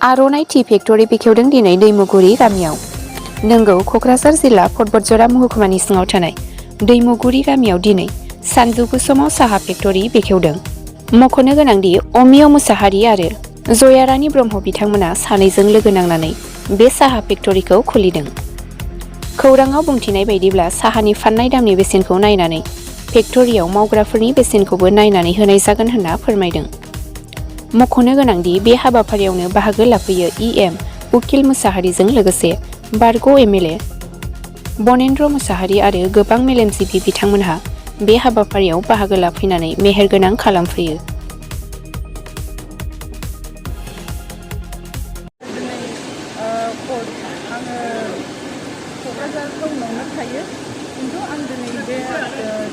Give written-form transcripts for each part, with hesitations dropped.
आर'नाय T factory बेखेवदों दिनै दैमुगुरि गामियाव। नोंगौ क'क्राझार जिल्ला बतझर महकुमानि सिङाव थानाय दैमुगुरि गामियाव दिनै सानजौफु समाव साहा फेक्टरि बेखेवदों। मख'नो गोनांदि अमिय मुसाहारि आरो जय'आ ब्रह्म बिथांमोना सानैजों लोगो नांनानै बे साहा फेक्टरिखौ खुलिदों। खौराङाव बुंथिनाय बायदिब्ला साहानि फाननाय दामनि बेसेनखौ नायनानै फेक्टरियाव मावग्राफोरनि बेसेनखौबो नायनानै होनाय जागोन होनना फोरमायदों। मख'नो गोनांदि बे हाबाफारियावनो बाहागो लाफैयो इएम उकिल मुसाहारिजों लोगोसे बारग' एमएलए बनेन्द्र मुसाहारि आरो गोबां मेलेमजिबि बिथांमोनहा बे हाबाफारियाव बाहागो लाफैनानै मेहेरगोनां खालामफैयो। क'क्राझारावनो थायो खिन्थु आं दिनै बे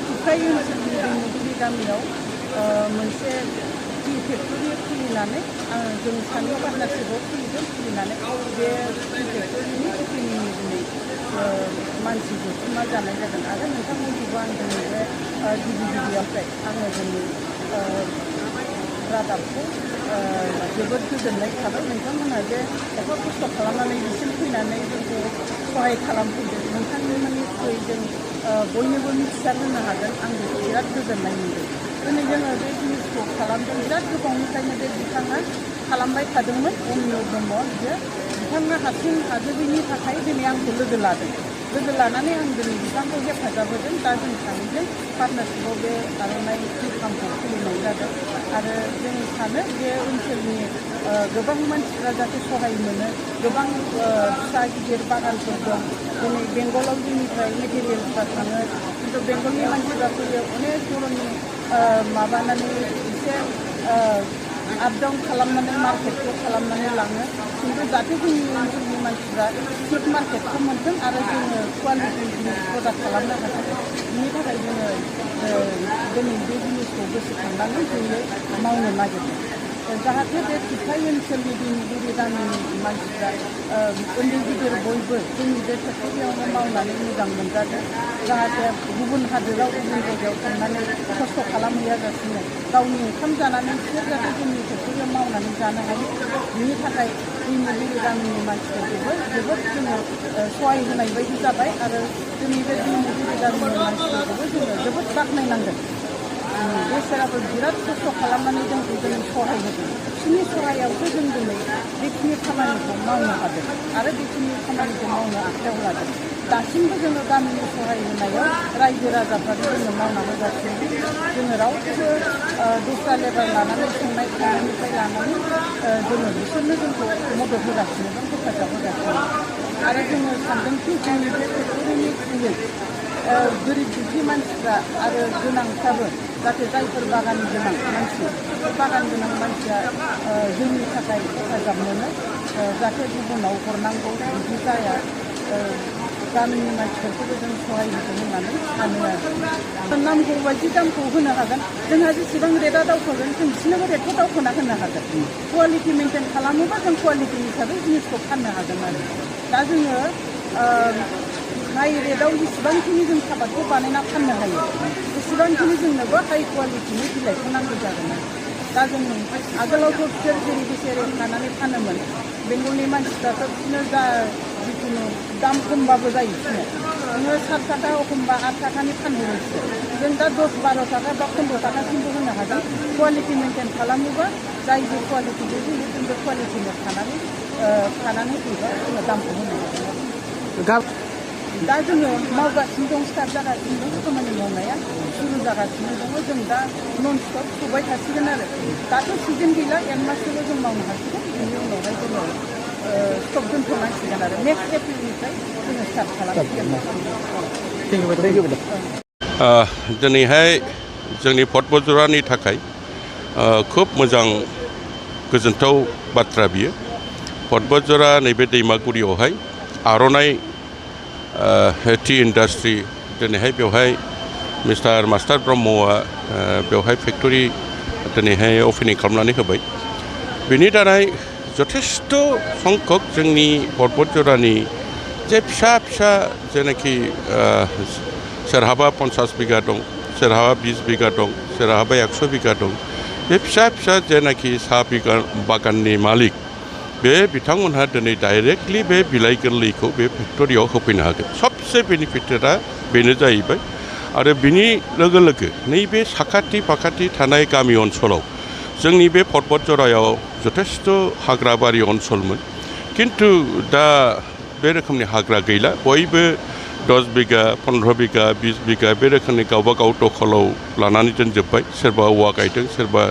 टिफाइ ओनसोलनि दैमुगुरि गामियाव मोनसे टि फेक्टरि खुलिनानै जों सानै पार्टनारशिपआव खुलिनानै बे टि फेक्टरिनि अपेनिंनि दिनै मानसि जथुम्मा जानाय जादों आरो नोंथांमोनखौबो आं दिनै बे गिबियावहाय आङो जोंनि रादाबखौ जोबोद गोजोननाय थाबाय। नोंथांमोनहा जे एफा खस्थ' खालामनानै बिसिम फैनानै जोंखौ सहाय खालामफैदों। नोंथांमोननिख्रुइ जों बयनोबो मिथिसार होनो हागोन आं बेखौ बिराद गोजोननाय मोनदों। दिनै जोङो बे जिनिसखौ खालामदों बिराद गोबावनिफ्रायनो बे बिथाङा खालामबाय थादोंमोन अमिय ब्रह्म बिथाङा हारसिं हाजोबैनि थाखाय दिनै आंखौ लोगो लानानै आं दिनै बिथांखौ हेफाजाब होदों। दा जों सानैजों पार्टनारशिपआव बे आर'नाय टी फार्मखौ खुलिनाय जादों आरो जों सानो बे ओनसोलनि गोबां मानसिफ्रा जाहाथे सहाय मोनो। गोबां फिसा गिदिर बागानफोर दं। दिनै बेंगलाव जोंनिफ्राय मेटेरियेल्सफ्रा थाङो खिन्थु बेंगलनि मानसिफ्रा फैयो अनेक धरननि माबानानै एसे आप डाउन खालामनानै मार्केटखौ खालामनानै लाङो खिन्थु जाहाथे जोंनि ओनसोलनि मानसिफ्रा थिग मार्केटखौ मोनथों आरो जोङो कुवालिटिनि प्रडाक्ट खालामनो हाथों बिनि थाखाय जोङो दिनै बे जिनिसखौ गोसोखांनानै जोङो मावनो नागिरदों। जाहाथे बे टिफाइ ओनसोलनि दैमुगुरि गामिनि मानसिफ्रा उन्दै गिदिर बयबो जोंनि बे फेक्टरियावनो मावनानै मोजां मोनजादों। जाहाथे गुबुन हादोराव गुबुन जायगायाव थांनानै खस्थ' खालामहैयाजासिनो गावनि ओंखाम जानानै बिसोर जाहाथे जोंनि फेक्टरियाव मावनानै जानो हायो बिनि थाखाय दैमुगुरि गामिनि मानसिफोरखौबो जोबोद जोङो सहाय होनाय बायदि जाबाय आरो जोंनि बे दैमुगुरि गामिनि मानसिफोरखौबो जोङो जोबोद बाख्नायनांगोन। बेसोराबो बिराद खस्थ' खालामनानै जोंखौ दिनै सहाय होदों। बिसोरनि सहायावसो जों दिनै बेखिनि खामानिखौ मावनो हादों आरो बेखिनि खामानिखौ मावनो आखायाव लादों। दासिमबो जोङो गामिनि सहाय होनायाव रायजो राजाफ्रानो जोङो मावना होगासिनो। जोङो रावखौबो दस्रा लेबार लानानै संनाय खावनायनिफ्राय लानानै जोङो बिसोरनो जोंखौ मदद होगासिनो दं, हेफाजाब होगासिनो आरो जोङो सानदोंखि जोंनि बे फेक्टरिनि थ्रुयै गोरिब दुखि मानसिफ्रा आरो गोनांफ्राबो जाहाथे जायफोर बागान गोनां मानसि बे बागान गोनां मानसिया जोंनि थाखाय हेफाजाब मोनो जाहाथे गुबुनाव हरनांगौ बिदि जाया। गामिनि मानसिफोरखौबो जों सहाय होगोन होननानै सानो आरो नांगौ बायदि दामखौ होनो हागोन। जोंहा जेसेबां रेटआ दावखोगोन जों बिसोरनोबो रेटखौ दावखोना होनो हागोन। कुवालिटि मेनटेन खालामोबा जों कुवालिटि हिसाबै जिनिसखौ फाननो हागोन आरो दा जोङो हाइ रेटआव जेसेबांखिनि जों सापातखौ बानायना फाननो हायो एसेबांखिनि जोंनोबो हाइ कुवालिटिनि बिलाइखौ नांगौ जागोन आरो दा जों आगोलावथ' बिसोर जेरै खानानै फानोमोन बेंगलनि मानसिफ्राथ' बिसोरनो जा जिखुनु दाम खमबाबो जायो बिसोरनो नोङो 7 थाखा एखमबा 8 थाखानि फानहरो बिसोर जों दा 10-12 थाखा बा 15 थाखासिमबो होनो हागोन। कुवालिटि मेनटेन खालामोबा जाय जे कुवालिटिखौ होयो जों बे कुवालिटिनो खानानै फैबा जोङो दामखौ होनो हागोन। दा जोङो मावगासिनो दं, स्टार्ट जागासिनो दं, खामानि मावनाया सुरु जागासिनो दङ। जों दा नन स्टप सबाय थासिगोन आरो दाथ' सिजन गैला 1 माससोल' जों मावनो हासिगोन। बिनि उनावहाय जोङो स्टप दोनथ'नांसिगोन आरो नेक्स्ट एप्रिलनिफ्राय जोङो स्टार्ट खालामसिगोन। दिनैहाय जोंनि बतझरनि थाखाय खोब मोजां गोजोनथाव बाथ्रा बियो। बतझरा नैबे दैमागुरियावहाय आर'नाय टी इन्डास्ट्रि दिनैहाय बेवहाय मास्टार ब्रह्मआ बेवहाय फेक्टरि दिनैहाय अपेनिं खालामनानै होबाय। बेनि दारै जथेस्थ' संख्यक जोंनि बतझरानि जे फिसा जेनाखि सोरहाबा 50 बिगा दं, सोरहाबा 20 बिगा दं, सोरहाबा 100 बिगा दं, बे फिसा जेनाखि साहा बागाननि मालिक बे बिथांमोनहा दिनै डाइरेक्टलि बे बिलाइ गोरलैखौ बे फेक्टरियाव होफैनो हागोन सबसे बेनिफिटेडआ बेनो जाहैबाय आरो बिनि लोगो लोगो नैबे साखाथि फाखाथि थानाय गामि ओनसोलाव जोंनि बे पर्बतझरायाव जथेस्थ' हाग्राबारि ओनसोलमोन किन्तु दा बे रोखोमनि हाग्रा गैला बयबो 10 बिगा 15 बिगा 20 बिगा बे रोखोमनि गावबा गाव दखलाव लानानै दोनजोब्बाय सोरबा औवा गायदों सोरबा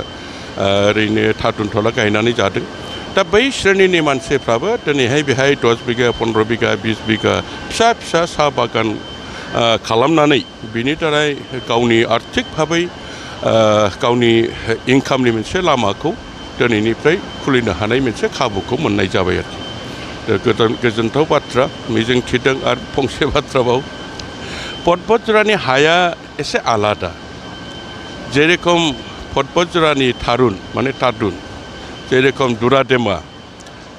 ओरैनो थादुनथला गायनानै जादों दा बै श्रेणिनि मानसिफ्राबो दिनैहाय बेहाय 10 बिगा 15 बिगा 20 बिगा फिसा फिसा साहा बागान खालामनानै बिनि दारै गावनि आर्थिक भाबै गावनि इनकामनि मोनसे लामाखौ दिनैनिफ्राय खुलिनो हानाय मोनसे खाबुखौ मोननाय जाबाय आरो गोजोनथाव बाथ्रा मिजिंथिदों आरो फंसे बाथ्राबाव पर्बतझरानि हाया एसे आलादा जेरेखम पर्बतझरानि थारुन माने तादुन जेरेखम दुरादेमा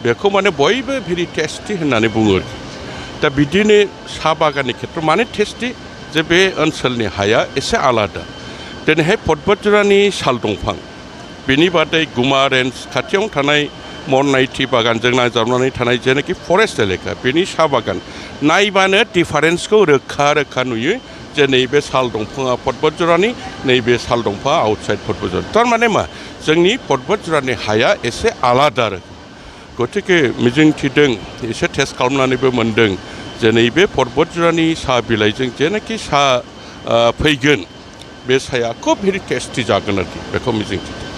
बेखौ माने बयबो भेरि टेस्टि होननानै बुङो दा बिदिनो साहा बागाननि खेथ्रआव माने टेस्टि जे बे ओनसोलनि हाया एसे आलादा दिनैहाय पर्बतझरानि साल दंफां बेनि बादै गुमा रेन्ज खाथियावनो थानाय मरनाय टी बागानजों नांजाबनानै थानाय जेनाखि फरेस्ट एलेका बेनि साहा बागान नायबानो डिफारेन्सखौ रोखा रोखा नुयो जे नैबे साल दंफाङा पर्बतझरानि नैबे साल दंफाङा आउटसाइड पर्बतझर थारमाने मा जोंनि पर्बतझरानि हाया एसे आलादा रोखोम गतिके मिजिंथिदों एसे टेस्ट खालामनानैबो मोनदों जे नैबे पर्बतझरानि साहा बिलाइजों जेनाखि साहा फैगोन बे साहाया खोब भेरि टेस्टि जागोन आरोखि बेखौ मिजिंथिदों